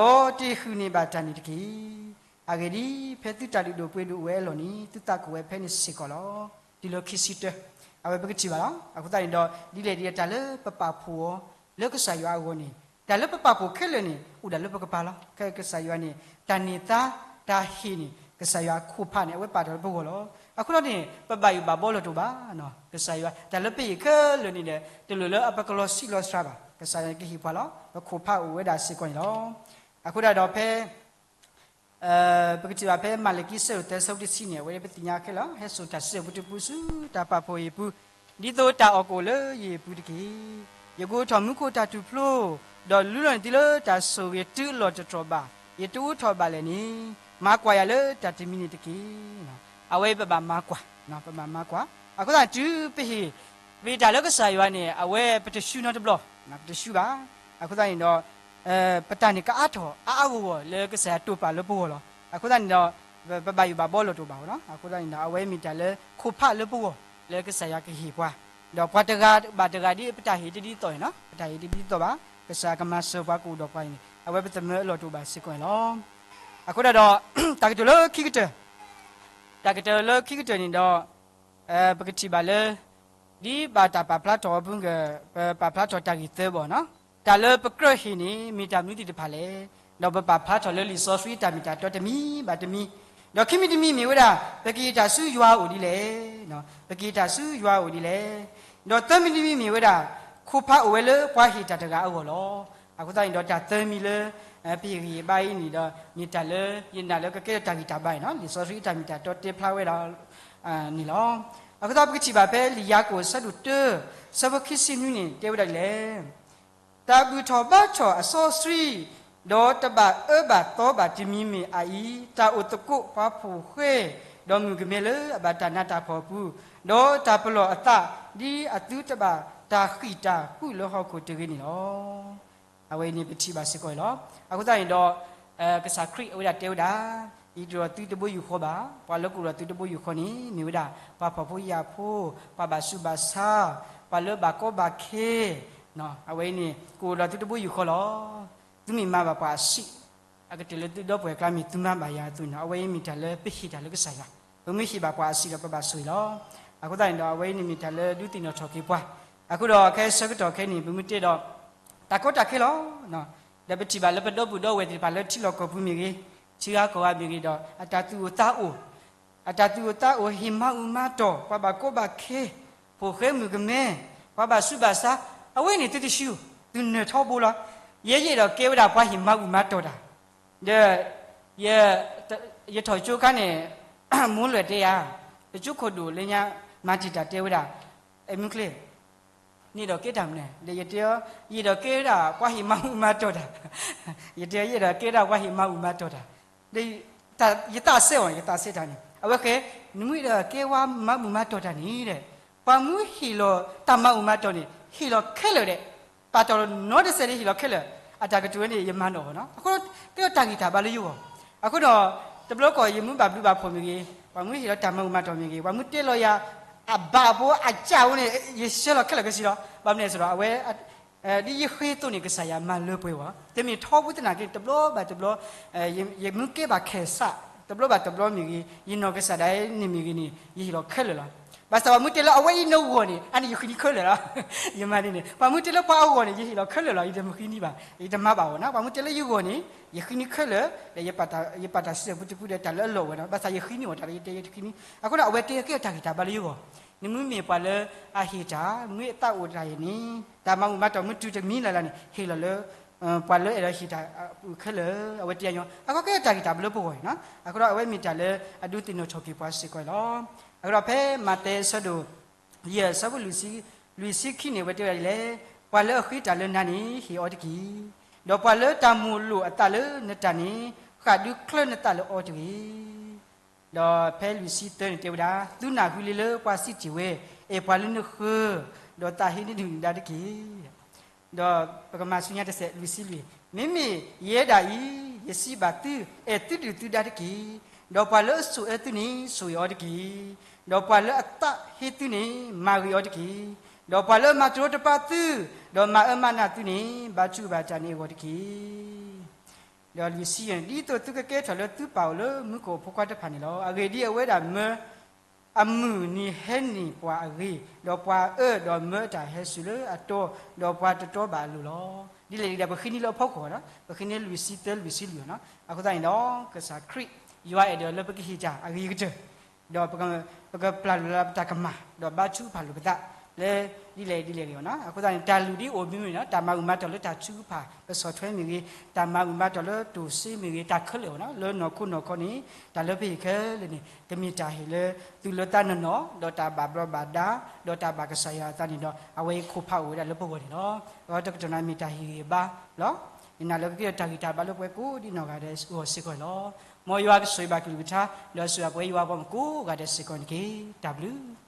းတ့ၢ်ဟုၣ်န့ၢ်ဘၣ်တၢ်န့ၣ်တက့ၢ်. အဂ့ၢ်ဒ်အံၤ, ဖဲသုတၢ်လုၢ်ဒိၣ်ပှ့ၤဒိၣ်အိၣ်ဝဲအလီၢ်န့ၣ် သုသးကအိၣ်ဝဲဖဲန့ၣ်စ့ၢ်ကီးလီၤ. တုၤလၢခံဆံတၢ, အဝဲပကထံၣ်ဘၣ်လီၤ. အဃိသတးန့ၣ်ဒီး ဒ်လဲၣ်ဒ်လဲၣ် တၢ်လၢပပာ်ဖှိၣ်အီၤ လၢကစၢ်ယွၤအဂီၢ်န့ၣ် တၢ်လၢပပာ်ဖှိၣ်ခဲလၢာ်န့ၣ် အိၣ်ဒၣ်လၢပကပၤလီၤ. ခဲကစၢ်ယွၤန့ၣ် တၢ်န့ၢ်သါ တၢ်ဟ့ၣ်န့ၣ် ကစၢ်ယွၤအခိၣ်ဖးန့ၣ် အဝဲပာ်ထီၣ်လၢပဂီၢ်လီၤ. အဃိဒီးန့ၣ် ပဘၣ်ယိၣ်ဘၣ်ဘှီလီၤတိာ်ဘၣ်. ကစၢ်ယွၤ တၢ်လၢပဟ့ၣ်ခဲလၢာ်န့ၣ်ဒီး တလိၣ်လၢအပကလီၤဆံးလီၤစှၤဘၣ်. ကစၢ်ယွၤကဟ့ၣ်ပှၤလီၤ. ပခိၣ်ဖးအိၣ်ဝဲဒၣ်စ့ၢ်ကီးန့ၣ်လီၤ. အဃိဒၣ်ဒီးဖဲ ပကထံၣ်ဘၣ်ဖဲမၤလကံအဆၢဒိၣ်သၢအဆၢဖိတဆံန့ၣ် အဝဲပသ့ၣ်ညါခဲလၢာ်လီၤ. ဟဲစိာ်တၢ်စုအပူၤတပူၤဆူ တၢ်ပာ်ဖှိၣ်အံၤအပူၤ, ဒ်သိးတၢ်အီၣ်ကအိၣ်လၢယအံၤအပူၤတက့ၢ်. ယကအိးထီၣ်မူခိၣ်တၢ်ထူၣ်ဖျိ, ဒီးလူလီၤန့ၢ်သုလၢတၢ်ဆိၣ်ဂ့ၤတုၤအလီၢ်တတြီၢ်ဘၣ်. ယတအိးထီၣ်ဘၣ်လဲၣ်န့ၣ်, မၤကွၢ်ယၤလၢတၢ်တမံၤန့ၣ်တက့ၢ်. အဝဲပဘၣ်မၤကွၢ်, ပဘၣ်မၤကွၢ်. အဃိသတးတုၤပဟ့ၣ် ပဟ့ၣ်တၢ်လၢကစၢ်ယွၤန့ၣ် အဝဲပတဆူနီတဘျီ, ပတဆူဘၣ်. အဃိသတးန့ၣ်ဒီး ပတၢ်န့ၣ်ကအါထီၣ်အါအါဂီၢ်ဂီၢ်လၢကစၢ်ယွၤတိာ်ပာ်လၢပဂီၢ်လီၤ. အဃိသတးန့ၣ်ဒီး ပဘၣ်ယိၣ်ဘၣ်ဘှီလီၤတိာ်ဘၣ်လီၤ. အဃိသတးန့ၣ်ဒီး အဝဲမ့ၢ်တၢ်လၢခိၣ်ဖးလၢပဂီၢ် လၢကစၢ်ယွၤကဟ့ၣ်ပှၤ, ဒီးပှၤတဂၤဘၣ်တဂၤဒ်ပတၢ်ဟ့ၣ်တဒ်သိးန့ၣ်လီၤ. ပတၢ်ဟ့ၣ်တဒ်သိးဘၣ်, ကစၢ်ကမၤစၢၤပှၤကအိၣ်ဒီးပှၤန့ၣ် အဝဲပသမၢအလီၢ်တိာ်ဘၣ်စ့ၢ်ကီးန့ၣ်လီၤ. အဃိဒၣ်ဒီး တၢ်ကတိၤလၢခံကတၢၢ်, တၢ်ကတိၤလၢခံကတၢၢ်န့ၣ်ဒီး ပကထံၣ်ဘၣ်လၢ ဒ်ဘၣ်တၢ်ပာ်ဖျါထီၣ်အပူၤက ပပာ်ဖျါထီၣ်တၢ်ဂ့ၢ်သၢဘၣ်န့ၣ်လီၤ. တၢ်လၢပကြၢးဟ့ၣ်န့ၣ် မ့ၢ်တၢ်မနုၤသ့ၣ်တဖၣ်လဲၣ်. ဒီးပပာ်ဖျါထီၣ်လၢလံာ်စီဆှံတၢ်မ့ၢ်တၢ်တီတမံၤဘၣ်တမံၤ, ဒီးခံမံၤတမံၤမ့ၢ်ဝဲဒၣ် ပကယံာ်တၢ်ဆူယွၤအအိၣ်ဒ်လဲၣ်. ပကယံာ်တၢ်ဆူယွၤအအိၣ်ဒ်လဲၣ်. ဒီးသၢမံၤတမံၤမ့ၢ်ဝဲဒၣ် ခိၣ်ဖးအိၣ်ဝဲလၢပှၤဟ့ၣ်တၢ်တဂၤအဂီၢ်လီၤ. အဃိသတးန့ၣ်ဒီး တၢ်သၢမံၤလၢ ပဟ့ၣ်ဂံၢ်ဟ့ၣ်ဘါအံၤန့ၣ်ဒီး မ့ၢ်တၢ်လၢယနာ်လၢကကဲထီၣ်တၢ်ဂံၢ်တၢ်ဘါန့ၣ်လီၤ. လံာ်စီဆှံတၢ်မ့ၢ်တၢ်တီတဲဖျါဝဲဒၣ် န့ၣ်လီၤ. အဃိသတးပကထံၣ်ဘၣ်ဖဲလံာ်ယၤကိာ်အဆၢဒိၣ်တၢ အဆၢဖိခံဆံနွံန့ၣ် တဲဝဲဒၣ်ဒ်လဲၣ်. တၢ်ဘူၣ်ထီၣ်ဘါထီၣ်အစီဆှံ, ဒီးတဘၣ်အၢဘၣ်သီဘၣ်တမံၤမ့ၢ်အအံၤ, တၢ်အိၣ်သကိးပှၤဖိၣ်ဃဲ, ဒီးမုၣ်ကမဲလၢအဘၣ်တၢ်နးတၢ်ဖှီၣ်အပူၤ, ဒီးတၢ်ပလီၢ်အသး ဒ်အသုတဘၣ်တၢ်ဃံၣ်တၢ်ဃုာ်လၢဟီၣ်ခိၣ်တဂ့ၤန့ၣ်လီၤ. အဝဲအံၤန့ၣ်ပထံၣ်ဘၣ်စ့ၢ်ကီးအံၤလီၤ. အဃိသတးန့ၣ်ဒီး ကစၢ်ခရံာ်အဝဲဒၣ်တဲဝဲဒၣ်, ယတအိၣ်ဒီးသုတဘိယူၢ်ဃီဘၣ်. ပှၤလၢကအိၣ်ဒီးသုတဘိယူၢ်ဃီန့ၣ် မ့ၢ်ဝဲဒၣ် ပှၤဖှီၣ်ဖိယာ်ဖိ, ပှၤဘၣ်ဆူးဘၣ်ဆါ, ပှၤလၢဘၣ်ကီဘၣ်ခဲ, အဝဲအံၤန့ၣ် ကအိၣ်ဒီးသုတဘိယူၢ်ဃီလီၤ. သုမ့ၢ်မၤဘၣ်ပှၤအဆံး, အကတၢၢ်လၢသုဒီပုၢ်ဝဲၢ်အကျါမ့ၢ်သုမၤဘၣ်ယၤအသိးန့ၣ် အဝဲအံၤမ့ၢ်တၢ်လၢပဟ့ၣ်တၢ်လၢကစၢ်ယွၤ, ပမ့ၢ်ဟ့ၣ်ဘၣ်ပှၤအဆံးဒီးပဘၣ်ဆိၣ်ဂ့ၤလီၤ. အဃိသတးန့ၣ်ဒီး အဝဲအံၤန့ၣ်မ့ၢ်တၢ်လၢဒုးသ့ၣ်နီၣ်ထီၣ်က့ၤပှၤ, အဃိဒီးခဲအံၤဆၢကတီၢ်ခဲအံၤန့ၣ် ပမ့ၢ်တဲဒီး တၢ်ကီတၢ်ခဲလီၤ. ဒီးပထံၣ်ဘၣ်လၢပဒီပုၢ်ဒီဝဲၢ်သ့ၣ်တဖၣ်လၢထံလီၢ်ကီၢ်ပူၤမ့ၢ်ဂ့ၤ, ထံဂၤကီၢ်ဂၤမ့ၢ်ဂ့ၤဒီး အတၢ်သူၣ်အိၣ်သးအိၣ်, အတၢ်သူၣ်အိၣ်သးအိၣ် ဟ့ၣ်မၤအူမၤတီၢ် ပှၤဘၣ်ကီဘၣ်ခဲ, ဖိၣ်ဃဲမုၣ်ကမဲ, ပှၤဘၣ်ဆူးဘၣ်ဆါ, အဝဲန့ၣ်သုတဆူ, သုနၢၤထီဘိလီၤ. ယဲယအဲၣ်ဒိးကဲဝဲဒၣ်ပှၤဟ့ၣ်မၤအူမၤတီၢ်တၢ်, ဒီး ယထီၣ်ကၠိခါန့ၣ် မိၢ်လွဲၢ်တဲယၤ, ပကၠိခိၣ်ဒိၣ်လၢညါ မၤတံာ်တာ်တဲဝဲဒၣ်, မုၢ်ချ့ န့ၣ်ဒီးကဲတၢ်မနုၤလဲၣ်. ဒီးယတဲအီၤ, ယအဲၣ်ဒိးကဲဒၣ်ပှၤဟ့ၣ်မၤအူမၤတီၢ်တၢ်, ယတဲအီၤ ယအဲၣ်ဒိးကဲဒၣ်ပှၤဟ့ၣ်မၤအူမၤတီၢ်တၢ်, ဒီးယသးစဲအီၤန့ၣ်, ယသးစဲတၢ်န့ၣ် အဝဲဃဲ, နမ့ၢ်အဲၣ်ဒိးကဲပှၤမၤအူမၤတီၢ်တၢ်န့ၣ်ဒီး, ပှၤမ့ၢ်ဟ့ၣ်လီၤတၢ်မၤအူမၤတီၢ်န့ၣ် ဟ့ၣ်လီၤခဲလၢာ်ဒဲး, ပာ်တီၢ်လီၤနီတစဲးဒ်ဟ့ၣ်လီၤခဲလၢာ်, အတၢ်ကတိၤဝဲန့ၣ် ယမၤနီၣ်အီၤနီၤ. အဃိ ကဲထီၣ်တၢ်ဂံၢ်တၢ်ဘါလၢယဂီၢ်, အဃိဒီး တဘျီဃီယမ့ၢ်ဘၣ်ဘျုးဘၣ်ဖှိၣ်မ့ၢ်ဂ့ၤ, ပှၤမ့ၢ်ဟ့ၣ်လီၤတၢ်မၤအူမၤတီၢ်မ့ၢ်ဂ့ၤ, ပှၤမ့ၢ်တဲလီၤယၤ အဘၣ်အဘိအစၢ်အဃိန့ၣ် ယဆှၢလီၤခဲလၢာ်ခဲဆ့လီၤ. ဘၣ်မနုၤလဲၣ်ဆိုဒီး အဝဲ ဒ်ယဃ့သိးန့ၣ် ကစၢ်ယွၤမၤလၢပှဲၤဝဲ, တမ့ၢ်ထီဘိသနာ်က့ တဘျီဘၣ်တဘျီ, ယမ့ၢ်ကဲဘၣ်ခဲစး တဘျီဘၣ်တဘျီမ့ၢ်ဂ့ၤ, ယနီၢ်ကစၢ်ဒၣ်အံၤန့ၣ်မ့ၢ်ဂ့ၤန့ၣ် ယဟ့ၣ်လီၤခဲလၢာ်လီၤ. ဘၣ်ဆၣ်ပှၤမ့ၢ်တဲလၢအဝဲအံၤနဂီၢ်န့ၣ် အန့ၣ်ယဃ့နံၤခဲလၢာ်လီၤ. ယမၤန့ၣ်န့ၣ် ပှၤမ့ၢ်တဲလၢပှၤအဂီၢ်န့ၣ် ယဟ့ၣ်လီၤခဲလၢာ်လီၤ, ယတမၤဃံနံၤဘၣ်, ယတမၤဘၣ်အီၤနီၤ. ပှၤမ့ၢ်တဲလၢယဂီၢ်န့ၣ် ယဃ့နံၤခဲလၢာ်, ဒီးယပာ်တၢ်စုၣ်ပူတပူဒီးတၢ်လၢအလီၢ်ဝဲနီၤ. ဘၣ်ဆၣ်ယဃ့နံၤအီၤတၢ်လၢယတဲယတဃ့နံၤ, အဃိဒီးအဝဲတဲကဲထီၣ်တၢ်ဂံၢ်တၢ်ဘါလၢယဂီၢ်, နမ့ၢ်မ့ၢ်ပှၤလၢအဟ့ၣ်တၢ်, မ့ၢ်အသးအိၣ်တၢ်အံၤန့ၣ် တၢ်မၤမုာ်မၤတီၢ်မ့ၢ်တုၤတမံၤလၢ်လၢ်န့ၣ် ဟ့ၣ်လီၤလၢ ပှၤလၢအဲၣ်ဒိးဟ့ၣ်တၢ်အပူၤခဲလၢာ်, အဝဲတဲအညီ အဃိကဲထီၣ်တၢ်ဂံၢ်တၢ်ဘါလၢပဂီၢ်န့ၣ်နီၤ. အဃိဒီးအဝဲမ့ၢ်တၢ်လၢအဒုးသ့ၣ်နီၣ်ထီၣ်က့ၤပှၤစ့ၢ်ကီးလီၤ. အဃိဒီးဖဲမးသဲအဆၢဒိၣ် ယဲၢ်အဆၢဖိလွံၢ်ဆံ, လွံၢ်ဆံခံန့ၣ် အဝဲတဲဝဲဒၣ်ဒ်လဲၣ်, ပှၤလၢအဃ့တၢ်လၢနၤန့ၣ် ဟ့ၣ်အီၤတက့ၢ်. ဒီးပှၤလၢတၢ်မိၣ်လိာ်အသးလၢနတၢ်န့ၣ် ဃၣ်ဒုးချၢနသးလၢအီၤတဂ့ၤ. ဒီးဖဲလွံၢ်ဆံသၢန့ၣ်တဲဝဲဒၣ်, သုနၢ်ဟူလံလၢပှၤစံးတ့ၢ်ဝဲ, အဲၣ်ပှၤလၢနဃၢၤ, ဒီးသးဟ့နဒုၣ်နဒါတက့ၢ်. ဒီးပကမၤဆူညါတစဲး လွံၢ်ဆံလွံၢ်, မ့မ့ၢ်ယဲဒၣ်အံၤ ယစံးဘၣ်သု, အဲၣ်သုဒုၣ်သုဒါတက့ၢ်. ဒီးပှၤလၢအဆိၣ်အၢသုန့ၣ် ဆိၣ်ဂ့ၤအီၤတက့ၢ်. ဒီးပှၤလၢအသးဟ့သုန့ၣ် မၤဂ့ၤအီၤတက့ၢ်. ဒီးပှၤလၢအမၤတရီတပါသု, ဒီးမၤအၢမၤနးသုန့ၣ် ဘါထုကဖၣ်တၢ်န့ၣ်အဂီၢ်တက့ၢ်. ဒီးလွံၢ်ဆံယဲၢ်န့ၣ်, ဒ်သိးသုကကဲထီၣ်လၢသုပၢ်အိၣ်လၢမူခိၣ်အဖိခွါတဖၣ်န့ၣ်လီၤ. အဂ့ၢ်ဒ်အဝဲဒၣ်မၢ အမုၢ်နံၤဟဲနံၣ်ပှၤအဂ့ၢ်, ဒီးပှၤအၢဒီးမၢအတၢ်ဟဲစူၤလၢအတီ, ဒီးပှၤတတီဘၣ်အလိၤလီၤ. ဒ်လဲၣ်ဒ်လဲၣ် ပဃ့နံၤလၢအဖီခိၣ်နီၤ, ပဃ့နံၤလွံၢ်ဆံသၢလွံၢ်ဆံလွံၢ်နီၤ. အဃိသတးန့ၣ်ဒီး ကစၢ်ခရံာ် ယွၤအဲၣ်ဒိးလၢပကဟ့ၣ်တၢ်အဂ့ၤကတၢၢ်, ဒီးပကပျၢ်လိာ်လၢပတၢ်ကမၣ်, ဒီးဘါထုကဖၣ်လိာ်ပသး လၢဒ်လဲၣ်ဒ်လဲၣ်ဂ့ၤနီၤ. အဃိသတးန့ၣ် တၢ်လုၢ်ဒ်အိၣ်မ့ၢ်မ့ၢ်နီၤ, တၢ်မၤဂ့ၤမၤတီၢ်လၢတၢ်ထုကဖၣ် ပဆီၣ်ထွဲမ့ၢ်ဂ့ၤ, တၢ်မၤဂ့ၤမၤတီၢ်လၢတိၢ်စ့မ့ၢ်ဂ့ၤ, တၢ်ခဲလၢာ်နီၤ, လၢနီၢ်ခိနီၢ်ခီန့ၣ် တၢ်လၢပဟ့ၣ်ခဲလၢာ်န့ၣ် ကမ့ၢ်တၢ်ဟ့ၣ်လၢ သူၣ်လၢသးနီၢ်နီၢ်, ဒီးတၢ်ဘၣ်ဘျီးဘၣ်ဒါ, ဒီးတၢ်ဘၣ်ကစၢ်ယွၤအသးန့ၣ်ဒီး အဝဲအံၤခိၣ်ဖးအိၣ်ဝဲဒၣ်လၢပဂီၢ်န့ၣ်လီၤ. အဝဲတကတီၢ်န့ၣ်မ့ၢ်တၢ်ဟ့ၣ်ဂံၢ်ဟ့ၣ်ဘါလီၤ. ယနာ်လၢကကဲထီၣ်တၢ်ဂံၢ်တၢ်ဘါလၢပှၤကိးဒ်နီၢ်ဂၤဒဲးအဂီၢ်စ့ၢ်ကီးလီၤ. မ်ယွၤကဆိၣ်ဂ့ၤဘၣ်ကလုၢ်ကထါ, ဒီးဆိၣ်ဂ့ၤပှၤယွၤပှၤမုၣ်ကိးဂၤဒဲးစ့ၢ်ကီးန့ၣ်တက့ၢ်. တၢ်ဘျုး